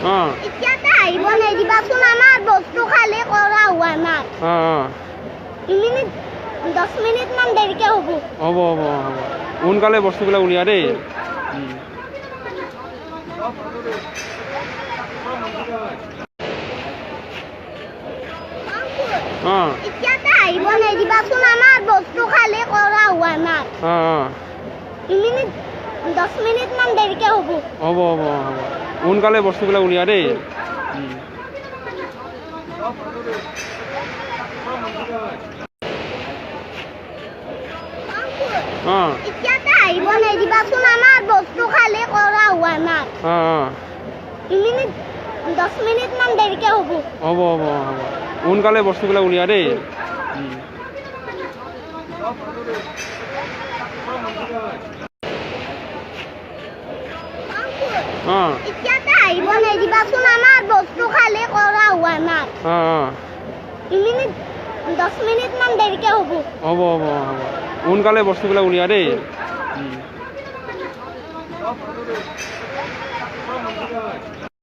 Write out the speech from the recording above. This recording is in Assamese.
অঁ। এতিয়াতে আহিব নিদিবাচোন, আমাৰ বস্তু খালী কৰা হোৱা নাই। অঁ অঁ মিনিট 10 মিনিটমান দেৰিকে হ'ব। হ'ব হ'ব হ'ব, সোনকালে বস্তুবিলাক উলিয়া দেই। অঁ। এতিয়াতে আহিব নিদিবাচোন, আমাৰ বস্তু খালী কৰা হোৱা নাই। অঁ অঁ মিনিট 10 মিনিটমান দেৰিকে হ'ব। হ'ব হ'ব হ'ব, সোনকালে বস্তুবিলাক উলিয়া দেই। অঁ। এতিয়াতে আহিব নিদিবাচোন, আমাৰ বস্তু খালী কৰা হোৱা নাই। অঁ অঁ মিনিট 10 মিনিটমান দেৰিকে হ'ব। হ'ব হ'ব হ'ব, সোনকালে বস্তুবিলাক উলিয়া দেই। অঁ। এতিয়াতে আহিব নিদিবাচোন, আমাৰ বস্তু খালী কৰা হোৱা নাই। অঁ অঁ মিনিট 10 মিনিটমান দেৰিকে হ'ব। হ'ব হ'ব হ'ব, সোনকালে বস্তুবিলাক উলিয়া দেই।